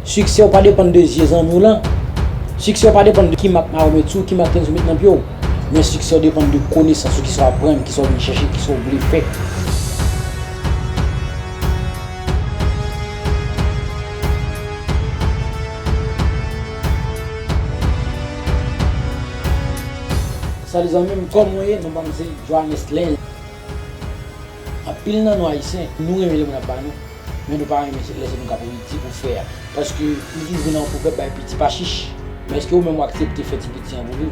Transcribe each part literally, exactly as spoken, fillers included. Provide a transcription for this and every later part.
Siksè w pa depann de zye zanmi w lan. Siksè w pa depann de ki mak mayo w met sou w, ki mak tenis ou met nan pye w. Men siksè w depann de konesans ou, kisa w aprann, kisa w vin chèche, kisa w vle fè. Salut zanmi m, kòman w ye? Non pa m se Johannes Lens. Anpil nan nou Ayisyen, nou renmen lè moun ap ba nou, men nou pa renmen lè se nou k ap redi pou fè a. Paske li vin nan yon pwovèb bay piti pa chich. Men èske ou menm w aksepte fè ti piti an pou viv?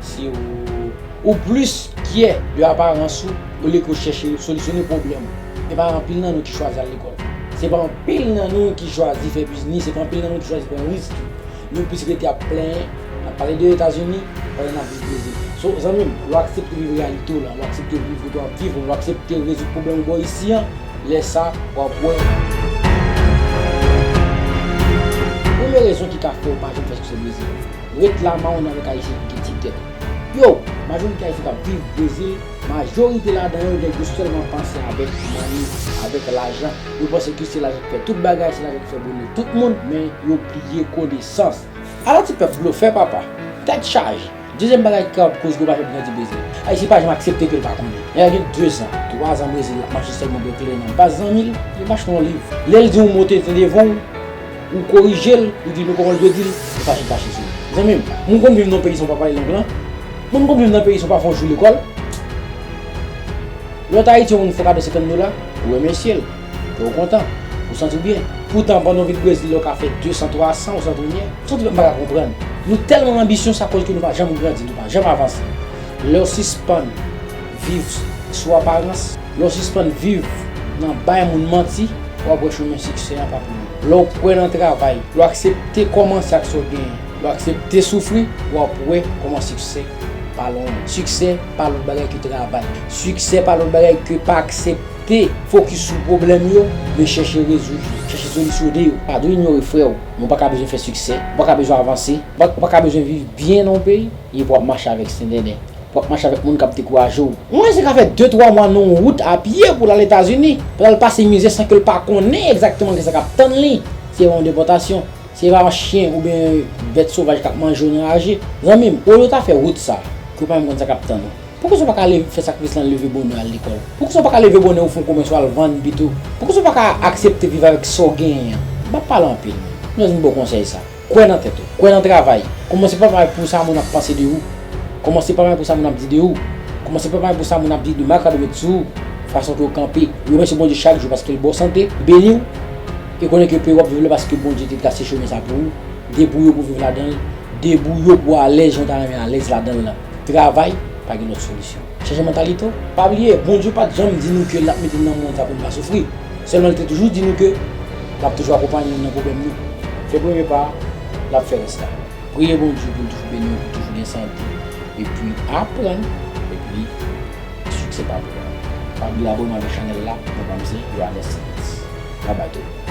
Si ou, ou plis kyè de aparans ou olye ke w chèche solisyone pwoblèm ou. Se pa anpil nan nou ki chwazi al lekòl. Se pa anpil nan nou ki chwazi fè biznis. Se pa anpil nan nou ki chwazi pran risk. Nou plis rete ap plenyen, ap pale de Etazini, pandan n ap viv Brezil. So, zanmi m, lè w aksepte viv reyalite w lan, lè w aksepte viv kote w ap viv, lè w aksepte rezoud pwoblèm ou bò isi an, lè sa, w ap wè. Premye rezon ki ka fè w pa janm fè siksè Brezil, ret la mawon avèk Ayisyen ki gen ti tèt. Yo, majorite Ayisyen k ap viv Brezil, majorite ladan yo gen gou sèlman panse avèk money, avèk lajan. Yo panse ke se lajan k fè tout bagay, se lajan k fè bonè tout moun, men yo bliye konesans. Ala ti pèp blofè, papa. Tèt chaje. Dezyèm bagay ki ka koz ke w pa janm grandi Brezil. Ayisyen pa janm aksepte ke l pa konnen. Nèg la gen dezan, twazan Brezil, l ap mache sèlman bò kleren nan baz zanmi l, li mache nan yon liv. Lè l di yon mo te devan w, ou korije l, ou di nou kòman l dwe di l, ou fache fache sou li. Zanmi m, moun konn viv nan yon peyi san w pa pale lang lan. Moun konn viv nan peyi san w pa fè yon jou lekòl. Lè w ta Ayiti, yon moun fè w kado senkant dola, ou remèsye l, ke w kontan, ou santi w byen. Poutan, pandan w vin Brezil la, w ka fè de san, twa san, ou santi w byen. Santi m pa ka konprann. Nou tèlman anbisyon, sa koz ke nou pa janm grandi, nou pa janm avanse. Lè w sispann viv sou aparans, lè w sispann viv nan bay moun manti, w ap wè chemen siksè a pa pou ou. Lè w kwè nan travay, lè w aksepte kòmanse ak sa w genyen, lè w aksepte soufri, w ap wè kòman siksè pa lwen. Siksè pa lòt bagay ke travay. Siksè pa lòt bagay ke pa aksepte fokis sou pwoblèm yo, men chèche rezoud yo, chèche solisyone yo. Pa dwe inyore frè w. Ou pa ka bezwen fè siksè, ou pa ka bezwen avanse, ou pa, ou pa ka bezwen viv byen nan yon peyi, epi w ap mache avèk sendenden. W ap mache avèk moun k ap dekouraje w. Yon Ayisyen ka fè de, twa mwa nan yon wout a pye pou l al Etazini, pou l al pase mizè san ke l pa konnen egzakteman kisa k ap tann li. Si se pa yon depòtasyon, si se pa yon chen oubyen bèt sovaj k ap manje w nan raje. Zanmi m, olye w ta fè wout sa, ke w pa menm konn sa k ap tann ou. Poukisa w pa ka leve, fè sakrifis lan, leve bonè al lekòl? Poukisa w pa ka leve bonè ou fè yon komès ou al vann pito? Poukisa w pa ka aksepte viv avèk sa w genyen an? M p ap pale anpil, men m jis vin ba w konsèy sa. Kwè nan tèt ou. Kwè nan travay. Kòmanse pa bay pou sa moun ap panse de ou. Kòmanse pa bay pou sa moun ap di de ou. Kòmanse pa bay pou sa moun ap di de mak yo met sou ou. Fason ke w kanpe. Remèsye Bondye chak jou paske l ba w sante, beni w. E konnen ke peyi w ap viv la paske Bondye te trase chemen sa pou ou. Debouye w pou w viv ladan l. Debouye w pou w alèz jan w ta renmen alèz ladan l lan. Travay, pa gen lòt solisyon. Chanje mantalite w. Pa bliye, Bondye pa t janm di nou ke l ap mete n nan mond sa pou n pa soufri. Sèlman, li te toujou di nou ke l ap toujou akonpaye nou nan pwoblèm nou. Fè premye pa a, l ap fè rès la. Priye Bondye pou l toujou beni w, pou w toujou gen sante. Epi aprann, epi siksè pa pou ou. Pa bliye abòne avèk chanèl la, non pa m se Johannes Santos. Babay tout moun.